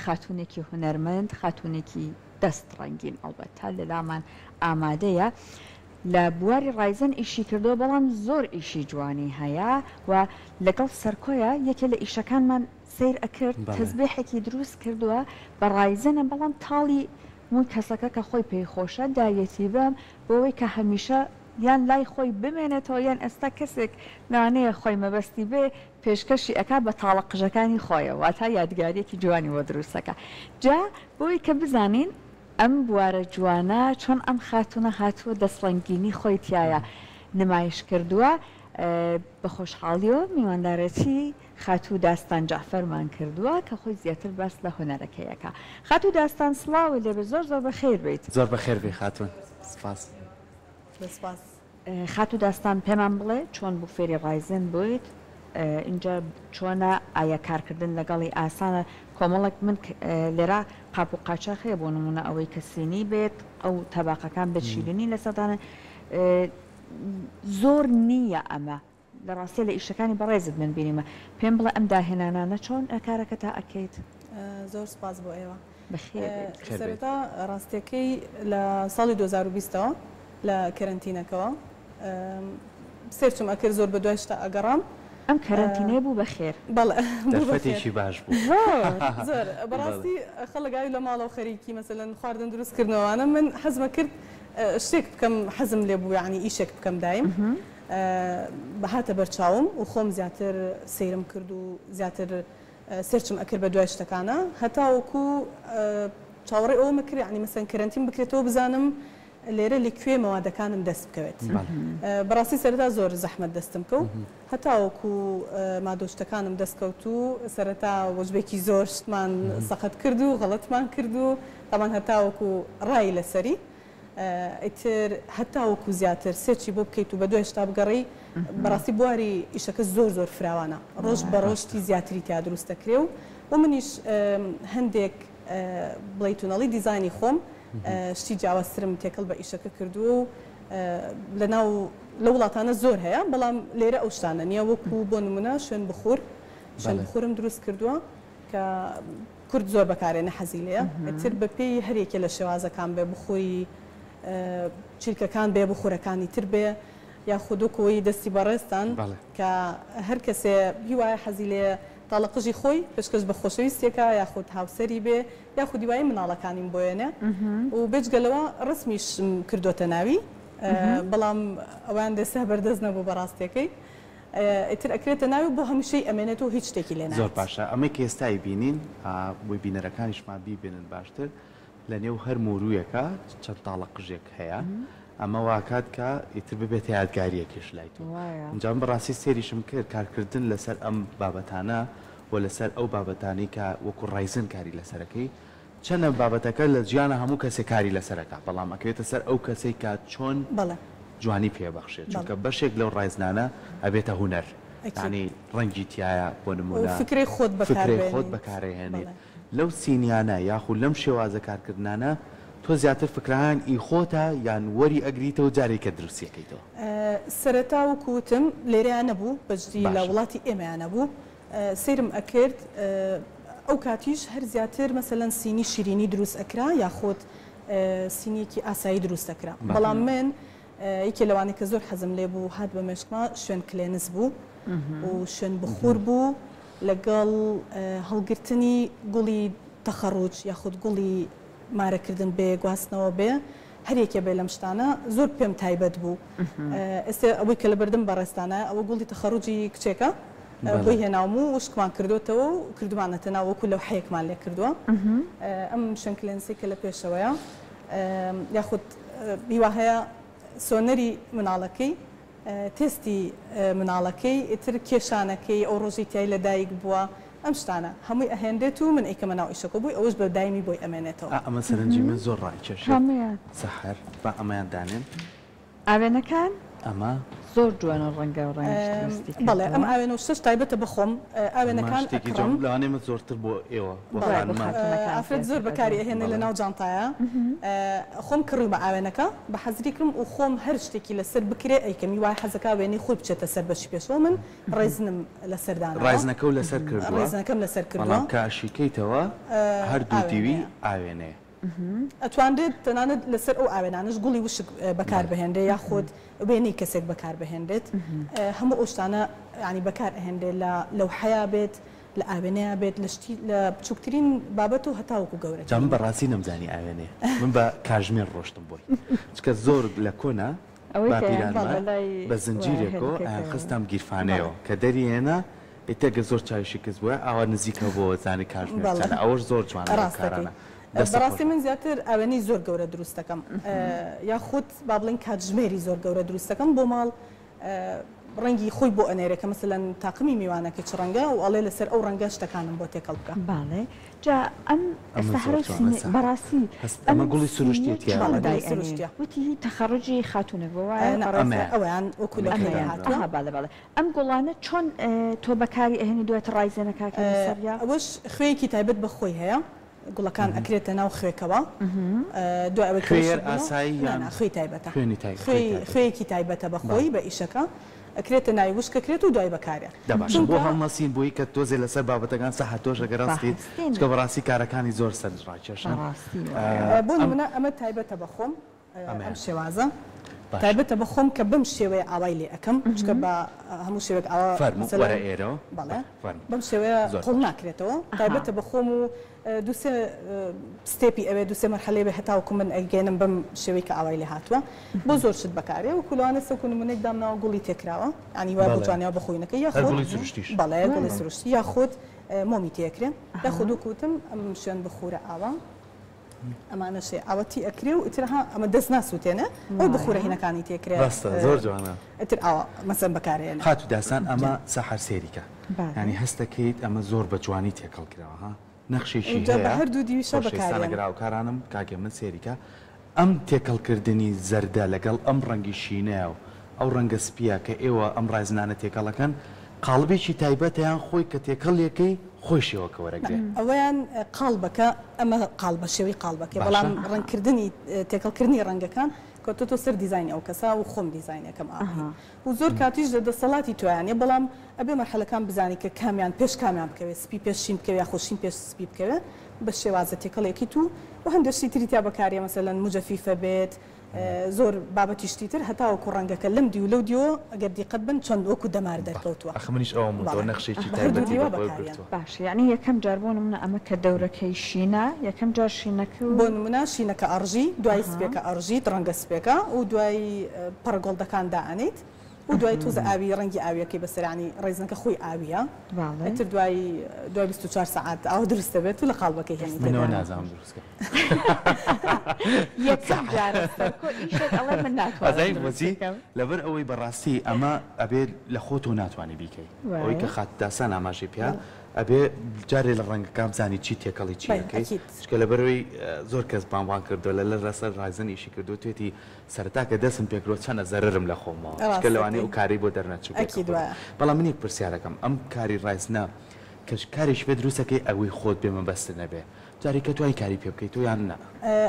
خاتوونێکی هونەرمەند، خاتوونێکی دەست ڕەنگین ئەڵبەتە لەلامان ئامادەیە. لە بواری ڕایزن ئیشی کردووە بەڵام زۆر ئیشی جوانی هەیە و لەگەڵ سەرکۆیە یەکێ لە ئیشەکانمان سەیر ئەکرد تەزبێحێکی دروست کردووە بە ڕایزنە بەڵام تاڵی مووی کەسەکە کە خۆی پێی خۆشە داویەتی بەم بۆوەی کە هەمیشە یان لای خۆی بمێنێتەوە یان ئێستا کەسێک لەوانەیە خۆی مەبەستی بێ پێشکەشی ئەکا بە تاڵە قژەکانی خۆیەوە واتا یادگاریەکی جوانی بۆ دروست ئەکا جا بۆی کە بزانین ئەم بوارە جوانە چۆن ئەم خاتوونە هاتووە دەست ڕەنگینی خۆی تیایا نمایش کردووە بە خۆشحاڵیەوە میواندارێتی خاتوو داستان جەعفەرمان کردووە کە خۆی زیاتر باس لە هونەرەکەی ئەکا. خاتوو داستان سڵاوت لێبێ زۆر زۆر بەخێر بێیت. زۆر بەخێر بێی خاتوون سپاس. سپاس. خاتوو داستان پێمان بڵێ چۆن بوو فێری ڕایزن بوویت ئینجا چۆنە ئایا کارکردن لەگەڵی ئاسانە کۆمەڵێک من لێرە قاپ و قاچاخ هەیە بۆ نموونە ئەوەی کە سینی بێت ئەو تەباقەکان بێت شیرینی لەسەر دانێن زۆر نییە ئەمە لە ڕاستیا لە ئیشەکانی بەڕێزت من بینیومە. پێم بڵێ ئەم داهێنانانە چۆن کارەکەتا ئەکەیت؟ زۆر سوپاس بۆ ئێوە. بەخێر بێیت. سەرەتا ڕاستیەکەی لە ساڵی 2020 ەوە لە کەرەنتینەکەوە سێرچم ئەکرد زۆر بەدوای شتا ئەگەڕام. ئەم کەرەنتینەیە بوو بە خێر. بەڵێ بوو بە خێر. دەرفەتێکی باش بوو. زۆر. زۆر بەڕاستی خەڵک ئاوی لە ماڵەوە خەریکی مەسەلەن خواردن دروست کردنەوانە من حەزمە کرد شتێک بکەم حەزم لێ بوو یەعنی ئیشێک بکەم دایم. هاتە بەرچاوم و خۆم زیاتر سەیرم کرد و زیاتر سێرچم ئەکرد بە دوای شتەکانا هەتاوەکو چاوەڕێی ئەوەم ئەکرد یانی مەسەن کەرەنتین بکرێتەوە بزانم لێرە لە کوێ مەوادەکانم دەست بکەوێت بەڕاستی سەرەتا زۆر زەحمەت دەستم کەوت هەتاوەکو مادە و شتەکانم دەست کەوت و سەرەتا وەجبێکی زۆر شتمان سەقەت کرد و غەڵەتمان کرد و تاوان هەتاوەکو ڕای لەسەری ئیتر هەتاوەکو زیاتر سێرچی بۆ بکەیت و بەدوای شتا بگەڕێی بەڕاستی بواری ئیشەکە زۆر زۆر فراوانە ڕۆژ بە ڕۆژ شتی زیاتری تیا دروست دەکرێ و و منیش هەندێک بڵێی تونەڵی دیزاینی خۆم شتی جیاوازترم تێکەڵ بە ئیشەکە کردووە و لەناو لە وڵاتانە زۆر هەیە بەڵام لێرە ئەو شتانە نییە وەکو بۆ نمونە شوێن بخور شوێن بخورم دروست کردووە کە کورد زۆر بەکارێنێ حەزی لێیە ئیتر بە پێی هەر یەکێ لە شێوازەکان بێ بخوری چیلکەکان بێ بخورەکانی تر بێ یاخود وەکو ئەوەی دەستی بەڕێزتان کە هەر کەسێ هیوایە حەزی لێیە تاڵە قژی خۆی پێشکەش بە خۆشەویستێکە یاخود هاوسەری بێ یاخود هیوایی مناڵەکانیم بۆیەنێ و بێجگە لەوە ڕەسمیشم کردۆتە ناوی بەڵام ئەوەیان دێستا بەردەست نەبوو بەڕاستیەکەی. ئیتر ئەکرێتە ناوی و بۆ هەمیشەی ئەمێنێتەوە و هیچ شتێکی لێ زۆر نایەت. باشە ئەمەی کە ئێستا ئەیبینین بۆی بینەرەکانیشمان بیبینن باشتر لە نێو هەر مورویەکا چەند تاڵە قژێک هەیە ئەمە واکات کە ئیتر ببێتە یادگاریەکیش لای تۆ وایە. ئینجا من بەڕاستی سەیریشم کرد کارکردن لەسەر ئەم بابەتانە و لەسەر ئەو بابەتانەی کە وەکو ڕایزن کاری لەسەرەکەی چەنە بابەتەکە لە جیانە هەموو کەسێ کاری لەسەر ئەکا بەڵام ئەکەوێتە سەر ئەو کەسەی کە چۆن بەڵێ. جوانی پێ بەخشێ بەڵێ. چونکە بەشێک لەو ڕایزنانە ئەبێتە هونەر ئەکید. یانی ڕەنگی تیایە بۆ و نمونە فکرەی خۆت بەکار فکرەی خۆت بێنیت بەکارئەهێنیت بەڵێ. لەو سینیانە یاخود لەم شێوازە کارکردنانە تۆ زیاتر فکرەکان ئی خۆتە یان وەری ئەگریتەوە جارێکە دروستی ئەکەیتەوە؟ سەرەتا وەکو وتم لێرەیا نەبوو بەجدی لە باشە. وڵاتی ئێمەیا نەبوو سەیرم ئەکرد ئەو کاتیش هەر زیاتر مەسەلەن سینی شیرینی دروست ئەکرا یاخود سینیەکی ئاسایی دروست ئەکرا بەڵام من یەکێ لەوانەی کە زۆر حەزم لێ بوو هات بە مێشکما شوێن کلێنس بوو و شوێن بخور بوو لەگەڵ هەڵگرتنی گوڵی تەخەڕوج یاخود گوڵی مارەکردن بێ گواستنەوە بێ هەر یەکێ بێ لەم شتانە زۆر پێم تایبەت بوو ئێستێ ئەوەی کە لەبەردەم بەڕێزتانە ئەوە گوڵی تەخەڕوجی کچێکە بۆی هێناوم و وشکمان کردۆتەوە و کردومانەتە ناو وەکو لەوحەیەکمان لێ کردووە ئەم شوێن کلێنسی کە لە پێشەوەیە یاخود هیوا هەیە سۆنەری مناڵەکەی تێستی مناڵەکەی ئیتر کێشانەکەی ئەو ڕۆژەی تای لەدایک بووە ئەم شتانە هەمووی ئەهێنرێت و من ئەیکەمە ناو ئیشەکە بۆی ئەوەش بە دایمی بۆی ئەمێنێتەوە. ئا ئەمە سەرنجی من زۆر ڕایکێشێت کامیان؟ سەحەر با ئەمەیان دانێن. ئاوێنەکان؟ ئەمە. زۆر جوانە ڕەنگە ڕەنگیش دروستی بەڵێ ئەم کردووە. ئاوێنە و شتەش تایبەتە بە خۆم ئەمە ئاوێنەکان شتێکی ئەکڕم. جوان لەوانەیە ئەمە زۆرتر بۆ ئێوە بۆ بەڵێ بۆ خانمان. خاتوونەکان ئافرەت زۆر زیاتر بەکاری ئەبێ. ئەهێنێ لە بەڵێ. ناو جانتایە خۆم کڕیومە ئاوێنەکە بە حەزری کڕم و خۆم هەر شتێکی لەسەر بکرێ ئەیکەم ی وای حەزەکا وێنەی خۆی بچێتە سەر بەشی پێشەوە من ڕێزنم لەسەر داناوە. ڕایزنەکەو لەسەر کردووە ڕێزنەکەم لەسەر کردووە. بەڵام کە ئەشیکەیتەوە هەردوو دیوی ئاوێنەیە. ئاوێنەیە. ئەتوانرێت تەنانەت لەسەر ئەو ئاوێنانەش گوڵی وشک بەکار بهێنرێ یاخود وێنەی کەسێک بەکار بهێنرێت هەموو ئەو شتانە یانی بەکار ئەهێنرێ لە لەوحەیا بێت لە ئاوێنەیا بێت لە شتی لە بچووکترین بابەت و هەتاوەکو جا من گەورەترین. بەڕاستی نەمزانی ئاوێنەیە من بە کاژمێر ڕۆشتم بۆی چونکە زۆر لە کۆنا ئەوەی کە یان باپیرانمان بەلای بە وایە زنجیرێکەوە هێلکەکەیەوە. ئەیانخستە ئەم گیرفانەیەوە کە دەری هێنا ئیتر گەر زۆر چاویشی کز بوایە ئاوا نزیکە بۆوە زانی کاژمێر بەڵێ چەنە ئەوەش زۆر جوانە لەو ڕاست دەکەی کارانە دەستت خۆش بەڕاستی بێت. من زیاتر ئاوێنەی زۆر گەورە دروست دەکەم یاخود با بڵێین کاتژمێری زۆر گەورە دروست دەکەم بۆ ماڵ ڕەنگی خۆی بۆ ئەنێرێ کە مەسەلەن تاقمی میوانەکەی چ ڕەنگە و ئەڵێ لەسەر ئەو ڕەنگە شتەکانم بۆ تێکەڵ بکە. بەڵێ جا ئەم ئەمە ئێستا زۆر هەر ئەو جوانە سینی سەحەر بەڕاستی هەست ئەم ئەمە گوڵی سینیە سروشتیە تیا چۆن بەڵێ وانیە؟ گوڵی دایئەنێن سروشتیە. وتی هی تەخەڕوجی خاتوونێک بووە وایە نا بەڕێزە؟ ئەمەیان ئەوەیان وەکو ئەمەی لەو کە خێرا ئەمەیان هاتووە. ئەها بەڵێ بەڵێ ئەم گوڵانە چۆن تۆ بەکاری ئەهێنی دواتر ڕایزێنەکە لەسەریا؟ ئەوەش خوێیەکی تایبەت بە خۆی هەیە گوڵەکان ئەکرێتە ناو خوێکەوە دوای ئەوەی کە خوێ وشک یەر بوونەوە ئاسایی نا یان نا خوێی تایبەتە خوێنی تای خوێی خوێی تایبەت خوێیەکی تایبەتە بە بەڵێ. خۆی بە ئیشەکە ئەکرێتە ناوی وشک ئەکرێت و دوای بەکارێ دە باشە بۆ چونکە. هەڵنەسین بۆی کە تۆزێ لەسەر بابەتەکان سەحەر تۆش ئەگەر هەستیت بەهەستین. چونکە بەڕاستی کارەکانی زۆر سەرنجڕاکێشن بەڕاستی وایە. بۆ ئەم نمونە ئەمە تایبەتە بە خۆم ئەم ئەمەیان شێوازە باشە. تایبەتە بە خۆم کە بەم شێوەیە ئاوای لێ ئەکەم چونکە بە هەموو شێوەیەک ئاوا فەرموو مەسەلەن وەرە ئێرەوە بەڵێ فەرموو بەم شێوەیە زۆر قوڵ باشە. ناکرێتەوە تایبەتە بە خۆم و دوو سێ step ی ئەوێ دوو سێ مەرحەلەی بێ هەتاوەکو من ئەیگەیەنم بەم شێوەی کە ئاوای لێ هاتووە بۆ زۆر شت بەکارێ وەکو لەوانە سەکو نمونەیەک دامناوە گوڵی تێکراوە یانی وا بۆ بەڵێ جوانیەوە بە خۆینەکەی هەر یاخود گوڵی سروشتیش بەڵێ گوڵی سروشتی یاخود مۆمی تێکرێ یاخود وەکو وتم ئەم شوێن بخورە ئاوا ئەمانەشێ ئاوە تی ئەکرێ و ئیتر ها ئەمە دەست ناسووتێنێ ئەو بخورە هینەکانی تێکرێ ڕاستە زۆر جوانە. ئیتر ئاوا مەسەن بەکارێنێ. خاتوو داستان ئەمە سەحەر سەیری کە یانی هەستەکەیت ئەمە زۆر بە جوانی تێکەڵ کراوە ها نەخشێکی جا بە هەیە هەردوو دیویشا خۆشەویستان بەکارێن. ئەگەر هاوکارانم کاک هێمن سەیری کە ئەم تێکەڵ کردنی زەردە لەگەڵ ئەم ڕەنگی شینەیە و ئەو ڕەنگە سپیە کە ئێوە ئەم ڕایزنانە تێکەڵ ئەکەن قاڵبێکی تایبەتە یان خۆی کە تێکەڵیەکەی خۆی شێوەکە وەرەگرێ؟ ئەوەیان قاڵبەکە ئەمە قاڵبە شێوەی قاڵبەکەی باشە. بەڵام ڕەنگکردنی تێکەڵکردنی ڕەنگەکان کەوتۆتۆ سەر دیزاینی ئەو کەسە و خۆم دیزاینەکەم ئاوایی و زۆر کاتیش لە دەسەڵاتی تۆیا نیە بەڵام ئەبێ مەرحەلەکان بزانی کە کامیان پێش کامیان بکەوێ سپی پێش شین بکەوێ یاخود شین پێش سپی بکەوێ بە شێوازە تێکەڵێکیت و و هەندێ شتی تری تیا بەکاریە مەسەلەن موجەفیفە بێت زۆر بابەتی شتی تر هەتاوەکو ڕەنگەکە لەم دیو لەو دیوە ئەگەر دیقەت بن چەند وەکو دەمار دەرکەوتووە. ئەخ منیش ئەوەم وتەوە بەڵێ نەخشێکی بە هەردوو تایبەتی دیوە بە خۆی بەکاریان. گرتووە. باشە یەعنی یەکەم جار بۆ نمونە ئەمە کە دەورەکەی شینە یەکەم جار شینەکە و. بۆ نمونە شینەکە ئەڕژی دوای سپێکە ئەڕژیت ڕەنگە سپێکە و دوای پەڕە گۆڵدەکان دائەنێیت و دوای تۆزە ئاوی ڕەنگی ئاویەکەی بەسەر یانی ڕێزنەکە خۆی ئاویە ئیتر دوای دوای 24 سەعات ئاوا دروست دەبێت و لە قاڵبەکەی هێنیتە من ئەوە دەرەوە. نازانم دروست کەم. یەکەم جارە سەرکۆ ئیشێک ئەڵێ من ناتوانم ئەزانی دروستی بۆچی؟ بکەم. لەبەر ئەوەی بەڕاستی ئەمە ئەبێ لە خۆتەوە ناتوانی بیکەی ئەوەی کە خاتوو داستان ئاماژەی پێیا ئەبێ جارێ لە ڕەنگەکان بزانی چی تێکەڵی چی ئەکەی چونکە لەبەرئەوەی زۆر کەس بانگوان کردووە لە لەسەر ڕایزن ئیشی کردووە توێتی سەرەتا کە دەستم پێکردووە چەنە زەرەرم لە خۆمەوە چونکە لەوانەیە ئەو کارەی بۆ دەرنەچووبێ کە خۆت بەڵام من یەک پرسیارەکەم ئەم کاری ڕایزنە کە کارێکی پێ دروستەکەی ئەوەی خۆت بێ مەبەستت نەبێ جارێ کە توانی کاری پێ بکەیتەوە یان نا؟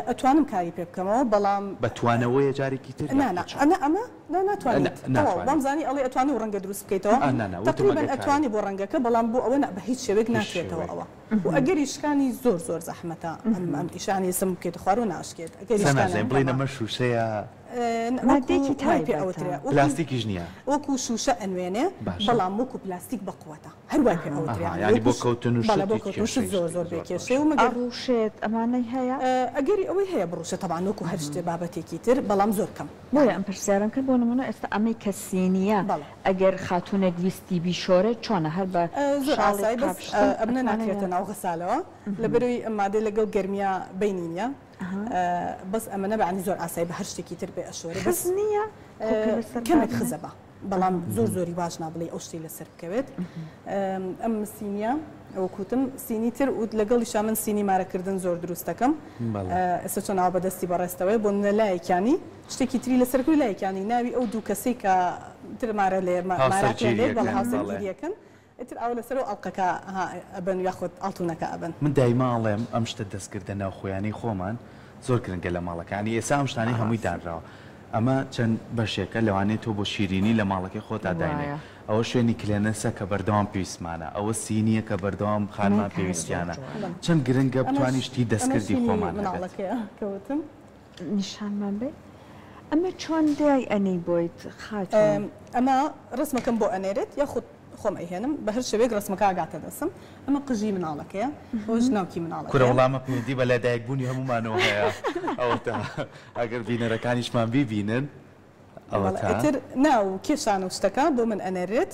ئەتوانم کاری پێ بکەمەوە بەڵام. بە توانەوەیە جارێکی تر نا نا یاخود چۆن؟ نا ئەمە نا ناتوانیت تەواو ناتوانیت. وامزانی ئەڵێی ئەتوانی و ڕەنگە دروست بکەیتەوە ئا نا نا وتم تەقریبەن ئەگەر کاری. ئەتوانی بۆ ڕەنگەکە بەڵام بۆ ئەوە نا بە هیچ شێوەیەک هیچ ناتوێتەوە شێوەیەک. ئەوە و ئەگەری شکانی زۆر زۆر زەحمەتە ئەم ئەم ئیشانەی سم بکەیتە خوارەوە ناشکێت ئەگەری سەنا شکانیان زین بڵێین کەمە. ئەمە شووشەیە؟ وەکو مادەیەکی وای پێ تایبەتە. ئەوترێ وەکو پلاستیکیش نییە؟ وەکو شووشە ئەنوێنێ باشە. بەڵام وەکو پلاستیک بەقوەتە. هەر وای پێ ئەوترێ ئەها یانی یانی وەکو بۆ کەوتن و بەڵێ شت بۆ هیچ کەوتن و شت کێشەی زۆر شتی زۆر بێ زۆر کێشەیە باشە. و مەگەر ئەڕووشێت ئەمانەی هەیە؟ ئەگەری ئەوەی هەیە بڕوشێ تەبعەن وەکو هەر شتێ بابەتێکی تر بەڵام زۆر کەم بۆیە یانی. ئەم پرسیارەم کرد بۆ نموونە ئێستا ئەمەی کە سینییە بەڵێ. ئەگەر خاتوونێک ویستی بیشۆرێت چۆنە هەر بە زۆر شاڵێک ئاسایی بەس قاپشتن ئەمنە ئەتوانێ ناکرێتە یان؟ ناو غەسالەوە لەبەرئەوەی ئەم مادەی لەگەڵ گەرمیا بەینی نییە بەس ئەمەنە بەعنی زۆر ئاسایی بە هەر شتێکی تر بێ ئەشۆرێ خز بەس نییە خۆ کە لەسەر کەمێک دادەنێ؟ خزە بە بەڵام زۆر زۆری واش نا بڵێی ئەو شتەی لەسەر بکەوێت ئەم سینیە. وەک وتم سینی تر و لەگەڵیشا من سینی مارەکردن زۆر دروست دەکەم ئێستا چۆن ئاوا بەدەستی بەڕێزتەوەیە بۆ نمونە لایەکیانی شتێکی تری لەسەر کرد لایەکیانی ناوی ئەو دوو کەسەی کە تر مارە لێ ماراکیان لێ بەڵێ هاوسەرگیریەکەن ئیتر ئاوا لەسەر ئەو ئەڵقەکە ها ئەبن یاخود ئاڵتونەکە ئەبن. من دایمە ئەڵێم ئەم شتە دەستکردە ناوخۆیانەی خۆمان زۆر گرنگە لە ماڵەکە یانی ئێستا ئەم شتانەی هەمووی دانراوە ئەمە چەند بەشێکە لەوانەیە تۆ بۆ شیرینی لە ماڵەکەی خۆتا داینێی ئەوە شوێنی کلێنەسە کە بەردەوام پێویستمانە ئەوە سینیە کە بەردەوام خانمان پێویستیانە چەند گرنگە بتوانین شتی دەستکردی خۆمان هەبێت. نیشانمان بەی ئەمە چۆن دای ئەنێی بۆیت خاتوون؟ ئەمە ڕەسمەکەم بۆ ئەنێرێت یاخود خۆم ئەیهێنم بە هەر شێوەیەک ڕەسمەکە ئەگاتە دەستم ئەمە قژی مناڵەکەیە ئەوەش ناوکی مناڵەکەیە. کورە وەڵا ئەمە پەیوەندی بە لەدایک بوونی هەموومانەوە هەیە ئەوەتا ئەگەر بینەرەکانیشمان بیبینن بەڵێ ئیتر ناو کێشان و شتەکە بۆ من ئەنێرێت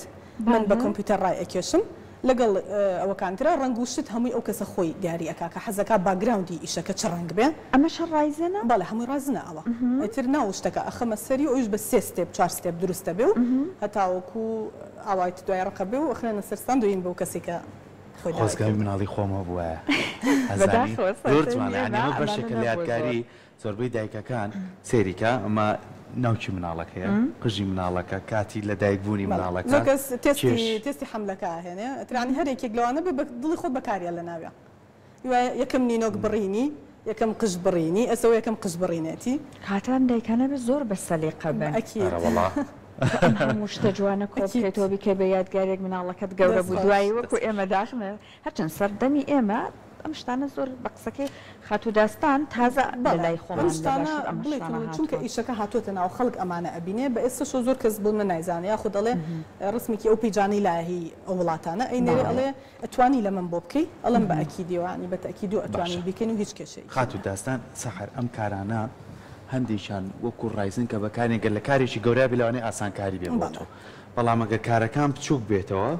من بە کۆمپیوتەر ڕای ئەکێشم لەگەڵ ئەوەکان ترا ڕەنگ و شت هەمووی ئەو کەسە خۆی دیاری ئەکا کە حەزەکا background ی ئیشەکە چ ڕەنگ بێ. ئەمەش هەر resin ە؟ بەڵێ هەمووی resin ە ئەوە ئیتر ناو و شتەکە ئەخەمە سەری و ئەویش بە سێ step چوار step دروست ئەبێ و هەتاوەکو ئاوای دوای ڕەقە بێ و ئەخرێنە سەر ستاند و ئین بەو کەسەی کە خۆی داوای خۆزگە کردووە. مناڵی خۆم هەبوایە ئەزانی بەداخەوە زۆر سەردەمی جوانە یانی ئێمە ئەمە ئەمانە بەشێکە لە نەبووە زۆر. یادگاری زۆربەی دایکەکان سەیری کە ئەمە ناوکی مناڵەکەیە قژی مناڵەکە کاتی لە دایک بوونی بەڵێ مناڵەکە زۆر کەس تێستی کێش. تێستی حەملەکە ئەهێنێ ئیتر یانی هەر یەکێک لەوانە بێ بە دڵی خۆت بەکاریە لە ناویا وایە یەکەم نینۆک بڕینی یەکەم قژ بڕینی ئێستا ئەوە یەکەم قژ بڕینێتی. کاتە ئەم دایکانە بێ زۆر بە سەلیقە بن. ئەکید. ئەرەوەڵا. تۆ ئەم هەموو شتە جوانە کۆ ئەکید. بکەیتەوە بیکەی بە یادگارێک مناڵەکەت گەورە دەست بوو خۆش. دوایی وەکو دەست خۆش. ئێمە داخ نە هەرچەند سەردەمی ئێمە ئەم شتانە زۆر بە قسەکەی خاتوو داستان تازە لە بەڵێ لای ئەم خۆمان لە شتانە باشوور ئەم بڵێیت شتانە و چونکە هاتووە. ئیشەکە هاتووەتە ناو خەڵک ئەمانە ئەبینێ بە ئێستەشەوە زۆر کەس بۆ من نایزانێ یاخود ئەڵێ ڕسمێکی ئەو پەیجانەی لایە هی ئەو وڵاتانە ئەینێرێ بەڵێ. ئەڵێ ئەتوانی لەمەم بۆ بکەی ئەڵێم بە ئەکیدیەوە یانی بە تەئکیدو ئەتوانین باشە بیکەین و هیچ کێشەیەکی خاتوو نیە. داستان سەحەر ئەم کارانە هەندێکیان وەکو resin کە بەکارێن گەر لە کارێکی گەورە بێ لەوانەیە ئاسانکاری بێ بۆ بەڵێ. تۆ بەڵام ئەگەر کارەکان بچووک بێتەوە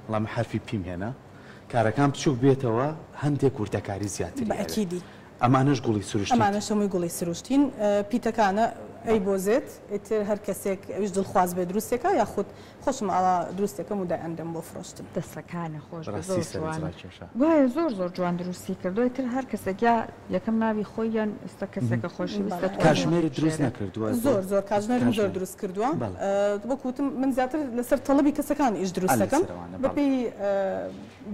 بەڵام حەرفی پیم هێنا کارەکان بچووک بێتەوە هەندێک وردەکاری زیاتری بە ئەوێ ئەکیدی. ئەمانەش گوڵی سروشتیت؟ ئەمانەش هەمووی گوڵی سروشتین پیتەکانە A بۆ Z ئیتر هەر کەسێک ئەویش دڵخواز بێ دروستێکا یاخود خۆشم ئاوا دروستێکەم و دایئەنرێم بۆ فرۆشتن. دەسەکانی خۆش بێ بەڕاستی زۆر سەرنج جوانە. ڕاکێشە. وایە زۆر زۆر جوان دروستی کردوە ئیتر هەر کەسێک یا یەکەم ناوی خۆی یان ئێستا کەسێکە خۆشی ویست بەڵێ. دەتوانێ کاژمێرت دروست بژێرێ. نەکردووە؟ زۆر زۆر کاژمێرم زۆر کاژمێر دروست کردووە بەڵێ. وەک وتم من زیاتر لەسەر تەڵەبی کەسەکان ئیش دروست ئا دەکەم لەسەر ئەوانە بەڵێ. بەپێی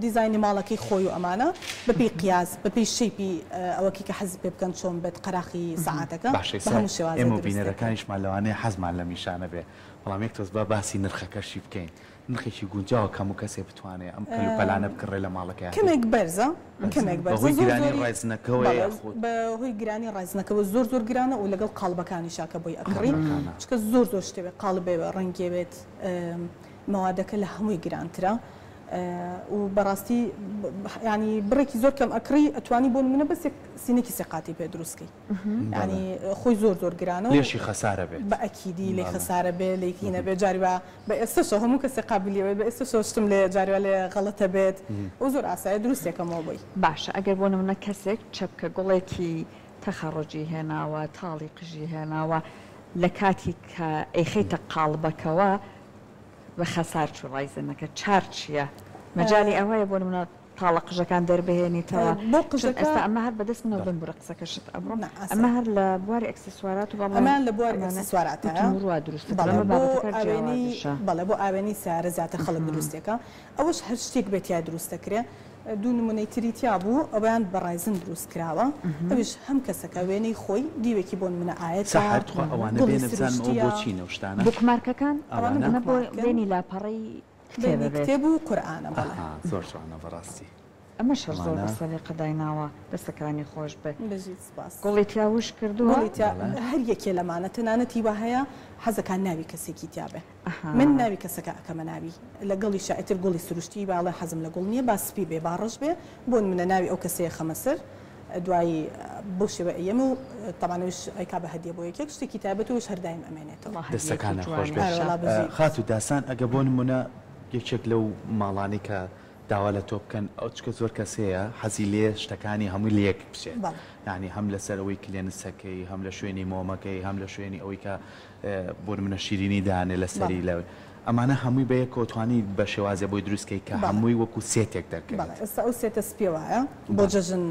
دیزاینی ماڵەکەی خۆی و ئەمانە بەپێی قیاس بەپێی shape ی ئەوەکی کە حەزی پێ بکەن چۆن بێت قەراخی سەعاتەکە باشە بە ئێستا هەموو شێوازێ ئێمە و دروست دەکەین. بینەرەکانیشمان لەوانەیە حەزمان لەم ئیشانە بێ بەڵام یەک تۆز با باسی نرخەکەشی بکەین نرخێکی گونجاوە کە هەموو کەسێ بتوانێ ئەم کەلوپەلانە بکڕێ لە ماڵەکەیا بێ؟ کەمێک بەرزە کەمێک بەرزە بەهۆی زۆر گرانی زۆری resin ەکەوەیە بەڵێ یاخود؟ بەهۆی گرانی resin ەکەوە زۆر زۆر گرانە و لەگەڵ قاڵبەکانیشا کە بۆی ئەکڕی قاڵبەکانە. چونکە زۆر زۆر شتێ بێ قاڵبێ بێ ڕەنگێ بێت مەوادەکە لە هەمووی گرانترە و بەڕاستی یانی بڕێکی زۆر کەم ئەکڕی ئەتوانی بۆ نمونە بەس یەک سینێکی سێ قاتی پێ دروست کەی یانی خۆی زۆر زۆر گرانە و لێشی خەسارە بێت بە ئەکیدی لێی خەسارە بێ لێی هینە بێ جاری وا بە ئێستەشەوە هەموو کەسێ قابلی ئەوەیە بە ئێستەشەوە شتم لێ جاری وا لێ غەڵەتە بێت و زۆر ئاسایە دروستێکەمەوە بۆی. باشە ئەگەر بۆ نمونە کەسێک چەپکە گوڵێکی تەخەڕوجی هێناوە تاڵی قژی هێناوە لە کاتی کە ئەیخەیتە قاڵبەکەوە بە خەسار چوو resin ەکە چار چیە مەجالی ئەوەیە بۆ نمونە تاڵە قژەکان دەربهێنیتەوە بۆ چون قژەکە ئێستا ئەمە هەر بەدەست منەوە بمبورە قسەکەشت ئەبڕم نا ئەمە ئاسایە. هەر لە بواری ئەکسسوارات و با بڵێم ئەمەیان لە بواری ئەمانە ئەکسسواراتایە وتم ڕوا دروستە بەڵێ ئەمە بۆ بابەتەکە ئاوێنەی جیاوازیشە. بەڵێ بۆ ئاوێنەی سەیارە زیاتر خەڵک دروستێکە ئەوەش هەر شتێک بێت تیا دروست دەکرێ دوو نمونەی تری تیا بوو ئەوەیان بە resin دروست کراوە ئەویش هەم کەسەکە وێنەی خۆی دیوێکی بۆ نمونە ئایەتە سەحەر تخوا ئەوانە گوڵی بێنە بزانم ئەوە سروشتیە. بۆ چینە ئەو شتانە؟ bookmark ەکان ئەوانە ئەوانە؟ ئەمە بۆ bookmark ن. بێنی لاپەڕەی کتێبە بێنی بێت. کتێب و قورئانە بەڵێ. ئەها زۆر جوانە بەڕاستی. ئەمەش هەر زۆر ئەمانە. بە سەلیقە دایناوە دەستەکانی خۆش بێ. بژیت سپاس. گوڵی تیا وشک کردووە؟ گوڵی تیا بەڵێ. هەر یەکێ لەمانە تەنانەت هیوا هەیە حەزەکا ناوی کەسێکی تیا بێ. ئەها. من ناوی کەسەکە ئەکەمە ناوی لەگەڵیشا ئیتر گوڵی سروشتی با ئەڵێ حەزم لە گوڵ نییە با سپی بێ با ڕەش بێ بۆنمونە ناوی ئەو کەسەیە خەمە سەر دوایی بەو شێوە ئەیەم و تەبعەن ئەویش ئەیکا بە هەدیە بۆ یەکێک شتێکی تایبەت و ئەویش هەر دایم ئەمێنێتەوە. وەڵا هەدیەکی دەستەکانت خۆش بێت. جوانیشە. ئەرەوەڵا بژیت. خاتوو داستان ئەگە بۆ نمونە یەکێک لەو ماڵانەی کە داوا لە تۆ بکەن ئەو چکە زۆر کەس هەیە حەزی لێیە شتەکانی هەمووی لەیەک بچێت بەڵێ. یانی هەم لەسەر ئەوەی کلێنسەکەی هەم لە شوێنی مۆمەکەی هەم لە شوێنی ئەوەی کە بۆ نمونە شیرینی دانێ لەسەری بەڵێ. لە ئەمانە هەمووی بە یەکەوە توانی بە شێوازێ بۆی دروست کەی کە بەڵێ. هەمووی وەکو سێتێک بەڵێ دەرکەوێت. ئێستا ئەو سێتە سپیە وایە بۆ بەڵێ. جەژن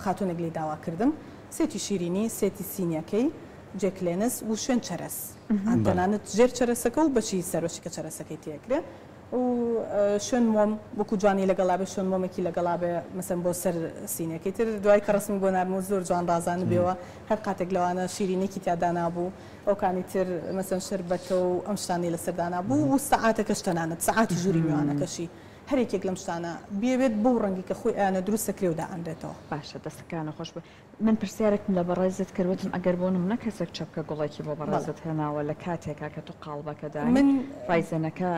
خاتوونێک لێی داوا کردم سێتی شیرینی سێتی سینیەکەی جێ کلێنس و شوێن چەرەس بەڵێ. تەنانەت ژێر چەرەسەکە و بەشی سەرۆشی کە چەرەسەکەی تێکرێ و شوێن مۆم وەکو جوانی لەگەڵا بێ شوێن مۆمێکی لەگەڵا بێ مەسەن بۆ سەر سینیەکەی تر دوای کە ڕەسمی بۆ ناردم و زۆر جوان ڕازاندبیەوە هەر قاتێک لەوانە شیرینیەکی تیا دانابوو ئەوکانی تر مەسەن شەربەتە و ئەم شتانەی لەسەر دانابوو و سەعاتەکەش تەنانەت سەعاتی ژووری میوانەکەشی هەر یەکێک لەم شتانە بیەوێت بەو ڕەنگەی کە خۆی ئەیانە دروست دەکرێ و دائەنرێتەوە. باشە دەستەکانت خۆش بێ من پرسیارێکم لە بەڕێزت کرد وتم ئەگەر بۆ نمونە کەسێک چەپکە گوڵێکی بۆ بەڕێزت هێناوە لە کاتێکا کە تۆ قاڵبەکە دانی من ڕایزەنەکە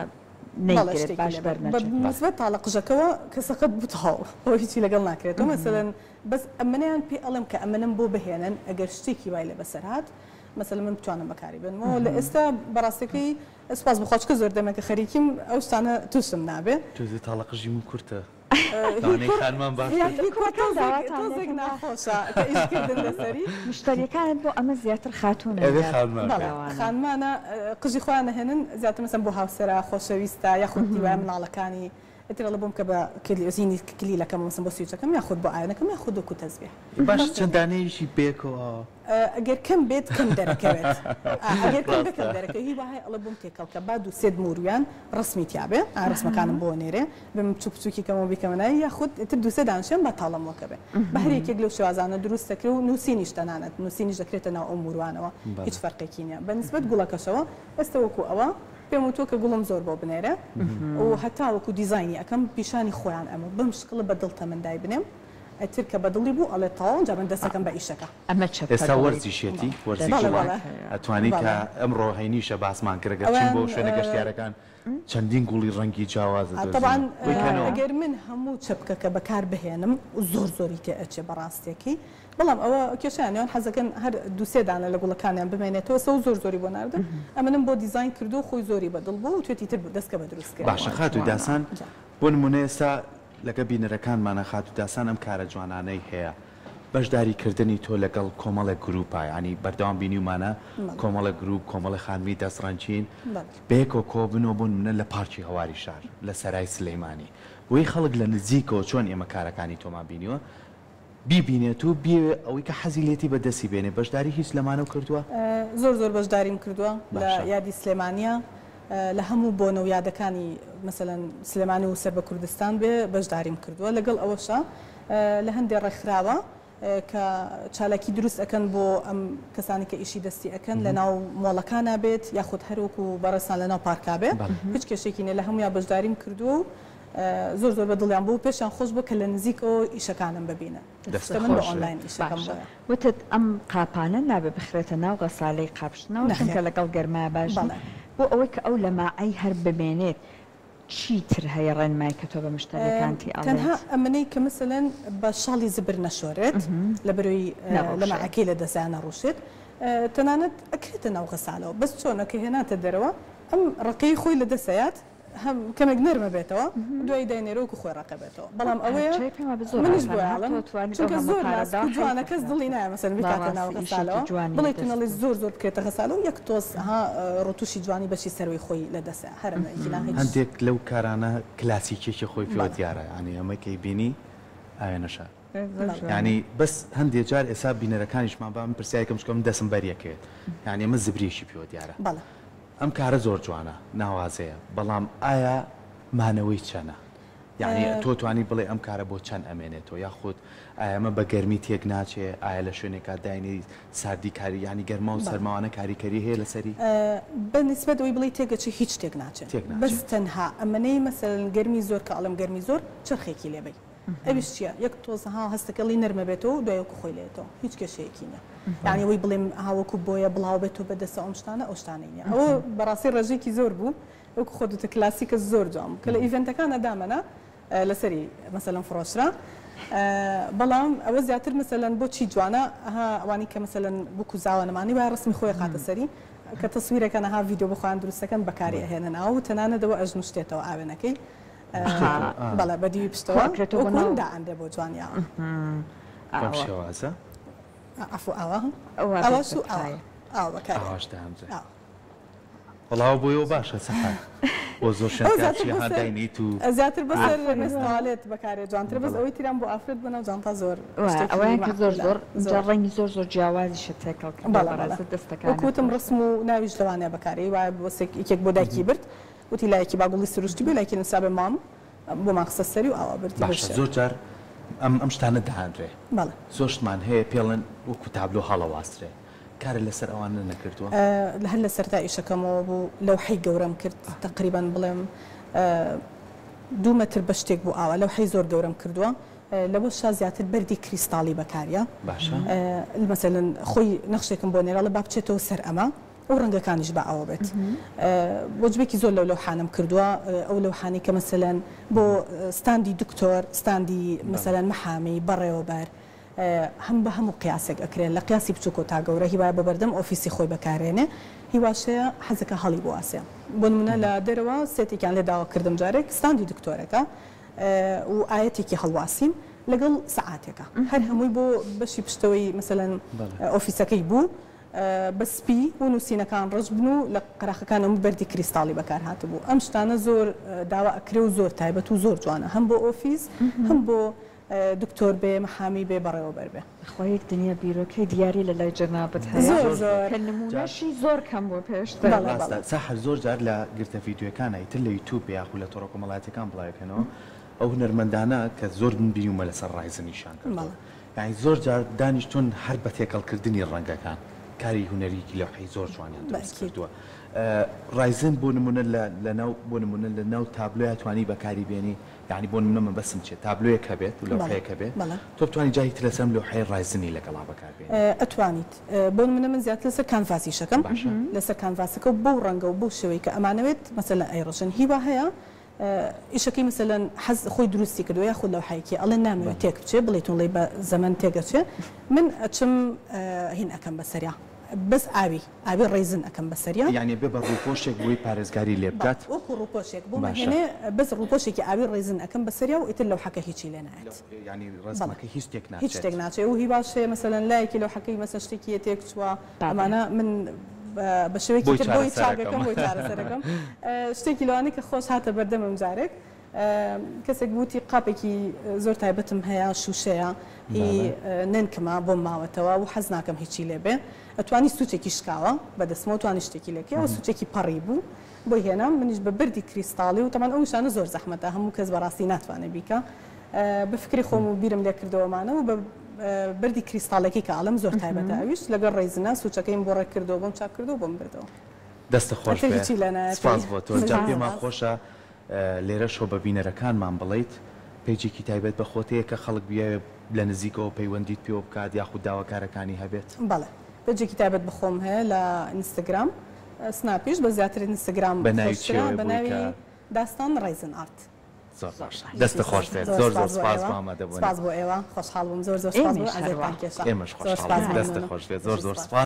بەڵێ نەیگرێت شتێکی باش لێ بێ بە دەرنەچێت. نسبەت تاڵە قژەکەوە کە سەقەت بوو تەواو ئەوە هیچی لەگەڵ ناکرێتەوە مەسەلەن بەس ئەمنەیان پێ ئەڵێم کە ئەمنم بۆ بهێنن ئەگەر شتێکی وای لێ بەسەر هات مەسەلەن من بتوانم بەکاری بێنمەوە لە ئێستا بەڕاستەکەی سوپاس بۆ خوا چونکە زۆر دەمێکە خەریکیم ئەو شتانە تووشم نابێ. تۆزێ تاڵە قژی من کورتە هی لەوانەیە کوڕ خانمان باشتر. زیاتر هی کوڕ کوڕەکان تۆزێک داواتان تۆزێک لێکەن با ناخۆشە کە ئیش کردن لەسەری. مشتەریەکانت بۆ ئەمە زیاتر خاتوونن ئەبێ یا خانمان بێ. بەڵێ پیاوانن؟ خانمانە قژی خۆیان ئەهێنن زیاتر مەسەن بۆ هاوسەرە خۆشەویستە یاخود هیوایە مناڵەکانی ئیتر ئەڵێ بۆم کە بە زینی کلیلەکەم مەسەن بۆ سویچەکەم یاخود بۆ ئایەنەکەم یاخود وەکو تەزبیح باشە چەند دانەیەکی پێکەوە؟ ئەگەر کەم بێت کەم دەرەکەوێت ئەگەر کەم بێت کەم ڕاستە. دەرەکەوێت هی وایە ئەڵێ بۆم تێکەڵ کە با دوو سێت مورویان ڕەسمی تیابێ ئا ڕەسمەکانم بۆ نێرێ بم بچوک بچوکی کەمەوە بیکەمە ناوی یاخود ئیتر دوو سێ دانشێم با تاڵەم وەکە بێ بە هەر یەکێک لەو شێوازانە دروست دەکرێ و نووسینیش تەنانەت نووسینیش دەکرێتە ناو ئەو موروانەوە هیچ بەڵێ. فەرقێکی نییە بە نیسبەت گوڵەکەشەوە ئێستە وەکوو ئەوە پێم وتووە کە گوڵم زۆر بۆ بنێرە و هەتا وەکوو دیزاینی ئەکەم پیشانی خۆیان ئەم و بەم شکڵە بە دڵتە من دایبنێم ئیتر کە بە دڵی بوو ئەڵێ تەواو ئینجا من دەستەکەم بە ئیشەکە. ئەمە چەپکە ئێستا گوڵی وەرزیشیەتی وەرزی بەڵێ گوڵە بەڵێ ئەتوانی کە بەڵێ. ئەمڕۆ هەینیشە باسمان کرد گەر چین ئەوەیان بۆ شوێنە گەشتیارەکان چەندین گوڵی ڕەنگی جیاواز ئەدۆزینەوە. تەبعەن بۆی کەنەوە. ئەگەر من هەموو چەپکەکە بەکار بهێنم زۆر زۆری تێ ئەچێ بەڕاستیەکەی بەڵام ئەوە کێشەیان نیە ئەوان حەزەکەن هەر دوو سێ دانە لە گوڵەکانیان بمێنێتەوە سەو زۆر زۆری بۆ ناردم ئەمنم بۆ دیزاین کردوو خۆی زۆری بە دڵ بوو وتوێتی تر دەستکە بە دروست کردنی. باشە خاتوو جوانە. داسان بۆ نمونە ئێستا لەگە بینەرەکانمانە خاتوو داسان ئەم کارە جوانانەی هەیە بەشداری کردنی تۆ لەگەڵ کۆمەڵێک گروپە یانی بەردەوام بینیومانە کۆمەڵێک گروپ کۆمەڵێ خانمی دەست ڕەنگین بەیەکەوە کۆبنەوە بۆ نمونە لە پارکی هەواری شار لە سەرای سلەیمانی بۆی خەڵک لە نزیکەوە چۆن ئێمە کارەکانی تۆمان بینیوە بیبینێت و بیەوێ ئەوەی کە حەزی لێتی بە دەستی بێنێ بەشداری هیچ لەمانەو کردووە؟ زۆر زۆر بەشداریم کردووە لە باشە. یادی سلێمانیە لە هەموو بۆنە و یادەکانی مەسەلەن سلێمانی و سەر بە کوردستان بێ بەشداریم کردووە لەگەڵ ئەوەشا لە هەندێ ڕێکخراوە کە چالاکی دروست ئەکەن بۆ ئەم کەسانی کە ئیشی دەستی ئەکەن لە ناو مۆڵەکانا بێت یاخود هەر وەکو بەڕێزتان لە ناو پارکا بێ هیچ کێشەیەکی نیە لە هەموویا بەشداریم کردووە و زۆر زۆر بە دڵیان بوو پێشیان خۆش بوو کە لە نزیکەوە ئیشەکانم ببینن دەست چونکە من بە خۆش بێت. ئۆنلاین ئیشەکەم باشە بۆیە. وتت ئەم قاپانە نابێ بخرێتە ناو غەسالەی قاپشتنەوە نەخێر. چونکە لەگەڵ گەرمایە باش نی بەڵێ. بۆ ئەوەی کە ئەو لەماعەی هەر بمێنێت چی تر هەیە ڕێنمای کە تۆ بە مشتەریەکانتی تەنها ئەڵێیت؟ ئەمەنەی کە مەسەلەن بە شاڵی زبر نەشۆرێت لەبەرەوەی نەڕوشێت. لەماعەکەی لە دەسیا نەڕوشێت تەنانەت ئەکرێتە ناو غەسالەوە بەس چۆنە کە هێناتە دەرەوە ئەم ڕەقەی خۆی لە دەسەیات هەم کەمێک نەرمە بێتەوە دوای داینێرە وەکو خۆی ڕەقە بێتەوە بەڵام ئەوەیە چای پێم وابێ زۆر منیش ئاسانە بۆیە هەر ئەڵێم تۆ توانیت ئەو چونکە هەموو زۆر پارە ناسک دا و جوانە حەیفە کەس دڵی خراپە نایە مەسەلەن بیکاتە ناو بەڕاستی ئیشێکی غەسالەوە جوانی بڵێ دەست تونەڵی بوو. زۆر زۆر بکرێتە غەسالەوە یەک تۆز ها ڕوتوشی جوانی بەشی سەروی خۆی لە دەسە هەر ئەمە ئینا هیچ هەندێک لەو کارانە کلاسیکیەکی خۆی پێوە بەڵێ. دیارە یانی ئەمەی کەی بینی ئاوێنە شار زۆر بەڵێ. جوانە. یانی بەس هەندێ جار ئێسا بینەرەکانیشمان با من پرسیارێکم چونکە من دەسم بەریەکەوێت یانی ئەمە زبریەکی پێوە دیارە بەڵێ. ئەم کارە زۆر جوانە ناوازەیە بەڵام ئایا مانەوەی چەنە؟ یانی تۆ توانی بڵێ ئەم کارە بۆ چەند ئەمێنێتەوە یاخود ئایا ئەمە بە گەرمی تێک ناچێ ئایا لە شوێنێکا داینێی ساردی کاری یانی گەرما و سەرماوانە کاریکەری هەیە لەسەری؟ بە نیسبەت ئەوەی بڵێی تێک ئەچێ هیچ تێک ناچێ تێک بەس ناچێ. تەنها ئەمەنەی مەسەلەن گەرمی زۆر کە ئەڵێم گەرمی زۆر چرخێکی لێ بەی ئەویش چیە یەک تۆز ها هەستەکە ڵی نەرمە بێتەوە و دوای وەکو خۆی لێتەوە هیچ کێشەیەکی نیە یانی ئەوەی بڵێم ها وەکو بۆیە بڵاو بێتەوە بە دەستەوە ئەم شتانە ئەو شتانەی نیە ئەوە بەڕاستی ڕێژەیەکی زۆر بوو وەکو خۆت وتت کلاسیکە زۆر جوان بوو کە لە ئیڤێنتەکانە دامەنا لەسەری مەسەلەن فڕۆشرا بەڵام ئەوە زیاتر مەسەلەن بۆچی جوانە ها ئەوانی کە مەسەلەن بوک و زاوا نەمانی وایە ڕسمی خۆی خاتە سەری کە تەسویرەکەن ها ڤیدیۆ بۆ خۆیان دروستەکەن بەکاری ئەهێنن ئەو تەنانەت ئەوە ئەژنوشتێتەوە ئاوێنەکەی بەڵێ بە دیوی پشتەوە ئەکرێتەوە بۆ وەکو ناو دائەنرێ بۆ جوانی ئاوا بەم شێوازە عەفو ئاوا ئەوە ئاواش و ئاوا بەتایە. ئاوا بەکاری ئاواش دائەنرێ. ئاوا. وەڵا ئەوە بۆ ئێوە باشە سەحەر بۆ زۆر شوێن ئەو کار زیاتر چی بۆ ها سەر داینیت و زیاتر بۆ سەر ئافەرین مێز تەوالێت بەکارێ جوانترە بەس بەڵێ. ئەوەی تریان بۆ ئافرەت بۆ ناو جانتا زۆر وا شتێکی ئەوەیان کە زۆر مەعقولە زۆر جا زۆر. ڕەنگی زۆر زۆر جیاوازیشت تێکەڵ کردووە بەڵێ بەڵێ بەڕێزت وەک دەستەکانت وتم خۆش بێت. ڕسم و ناویش لەوانەیە بەکارێی وایە بۆ سێک یەکێک بۆ دایکی برد وتی لایەکی با گوڵی سروشتی بێ لایەکی نوسرابێ مام بۆمان خستە سەری و ئاوا بردی بەو باشە شێوە. زۆر جار ئەم ئەم شتانە دەهانرێ بەڵێ. زۆر شتمان هەیە پێڵێن وەکو تابلۆ هەڵەواسرێ کارت لەسەر ئەوانە نەکردووە؟ هەر لە سەرەتای ئیشەکەمەوە بوو لەوحەی گەورەم کرد تەقریبەن بڵێم دوو مەتر بە شتێک بوو ئاوا لەوحەی زۆر گەورەم کردووە لەوەشا زیاتر بەردی کریستاڵی بەکاریە باشە. مەسەلەن خۆی نەخشێکم بۆ نێرا با بچێتەوە سەر ئەمە و ڕەنگەکانیش با ئەوە بێت وەجبێکی زۆر لەو لەوحانەم کردووە ئەو لەوحانەی کە مەسەلەن بۆ ستاندی دکتۆر ستاندی مەسەلەن محامی بەڕێوەبەر هەم بە هەموو قیاسێک ئەکرێ لە قیاسی بچوکەوە تا گەورە هیوایە بۆ بەردەم ئۆفیسی خۆی بەکارێنێ هیواشەیە حەزەکا هەڵی بواسێ بۆ نمونە لە دەرەوە سێتێکیان لێ داوا کردم جارێک ستاندی دکتۆرەکە و ئایەتێکی هەڵواسیم لەگەڵ سەعاتێکە هەر هەمووی بۆ بەشی پشتەوەی مەسەلەن ئۆفیسەکەی بوو بە سپی و نووسینەکان ڕەش بن و لە قەراخەکان هەموو بەردی کریستاڵی بەکار هاتبوو ئەم شتانە زۆر داوا ئەکرێ و زۆر تایبەت و زۆر جوانە هەم بۆ ئۆفیس هەم بۆ دکتۆر بێ محامی بێ بەڕێوەبەر بێ. بەخوا یەک دنیا بیرۆکەی دیاری لە لای جەنابت هەیە زۆر زۆر. کە نمونەشی زۆر کەم بووە پێشتر. بەڵێ ڕاستە بەڵێ. سەحەر زۆر جار لە گرتە ڤیدیۆکانا ئیتر لە یوتوب بێ یاخو لە تۆڕە کۆمەڵایەتیەکان بڵاویەکەنەوە ئەو هونەرمەندانە کە زۆر من بینیومە لەسەر ڕایزن ئیشیان کردووە بەڵێ. یانی زۆر جار دانیشتوون هەر بە تێکەڵ کردنی ڕەنگەکان کاری هونەریی لەوحەی زۆر جوانیان دروست بەئەکید. کردووە ڕایزن بۆ نمونە لە لەناو بۆ نمونە لە ناو تابلۆیا توانی بەکاری بێنی یانی بۆ نمونە مەبەستم چیە تابلۆیەک هەبێت و بەڵێ لەوحەیەک هەبێت بەڵێ. تۆ بتوانی جاری تر لەسەر ئەم لەوحەیە ڕایزنی لەگەڵا بەکار بێنی. ئەتوانیت بۆ نمونە من زیاتر لەسەر کانڤاس ئیشەکەم باشە. لەسەر کانڤاسەکە و بەو ڕەنگە و بەو شێوەی کە ئەمانەوێت مەسەلەن ئەیڕژن هیوا هەیە ئیشەکەی مەسەلەن حەز خۆی دروستی کردوە یاخود لەوحەیەکی ئەڵێ نامەوێت تێک بچێ بڵێ تۆڵەی بە زەمەن تێک ئەچێ من ئەچم هین ئەکەم بەسەریا بەس ئاوی ئاوی ڕەیزن ئەکەم بەسەریا. یانی ئەبێ بە ڕووپۆشێک بۆی پارێزگاری لێ بەڵێ بکات؟ وەکو ڕووپۆشێک بۆم باشە. ئەهێنێ بەس ڕووپۆشێکی ئاوی ڕەیزن ئەکەم بەسەریا و ئیتر لەوحەکە هیچی لێ نایەت. یانی بەڵێ ڕەسمەکە هیچ تێک هیچ ناچێت. تێک ناچێ و هیواش هەیە مەسەلەن لایەکی لەوحەکەی مەسەلەن شتێکی یە تێک چووە بابێ. ئەمانە من بە شێوەیەکی بۆی تر بۆی چارەسەر چاک ئەکەم. ئەکەم بۆی چارەسەر ئەکەم شتێکی لەوانەی کە خۆش هاتە بەردەمم جارێک کەسێک وتی قاپێکی زۆر تایبەتم هەیە شوشەیە هی نەنکمە بۆم ماوەتەوە و حەز ناکەم هیچی لێ بێ ئەتوانی سوچێکی شکاوە بەدەستمەوە توانی شتێکی لێ بکەی ئەوە سوچێکی پەڕی بوو بۆی هێنام منیش بە بەردی کریستاڵی و تەمان ئەو شانە زۆر زەحمەتە هەموو کەس بەڕاستی ناتوانێت بیکا بە فکری خۆم و بیرم لێ کردەوەمانە و بە بەردی کریستاڵەکەی کە ئەڵێم زۆر تایبەتە ئەویش لەگەڵ ڕەیزنا سوچەکەیم بۆ ڕێک کردەوە بۆم چاک کردەوە بۆم بردەوە. دەستت خۆش ئەتر بێ هیچی لێ نایەت. سپاس بۆ تۆ جا زۆر پێمان سپاس. خۆشە لێرەشەوە بە بینەرەکانمان بڵێیت پەیجێکی تایبەت بە خۆت هەیە کە خەڵک بیەوێ لە نزیکەوە پەیوەندیت پێوە بکات یاخود داواکارەکانی هەبێت؟ بەڵێ پەیجێکی تایبەت بە خۆم هەیە لە ئینستاگرام سناپیش بەس زیاتر ئینستاگرام بە ناوی خۆشترە چیەوەیە بە بۆی ناوی کە داستان ڕەیزن ئارت. زۆر باشە دەستت خۆش بێت زۆر زۆر زۆر سپاس بۆ سپاس ئێوە بۆ ئامادەبوونت. سپاس بۆ ئێوە خۆشحاڵ بووم زۆر زۆر سپاس بۆ ئێمەیش هەروا. ئەزیەتتان کێشا ئێمەش زۆر خۆشحاڵ سپاس بووین دەستت مەمنونم خۆش بێت زۆر زۆر سپاس. سپاس.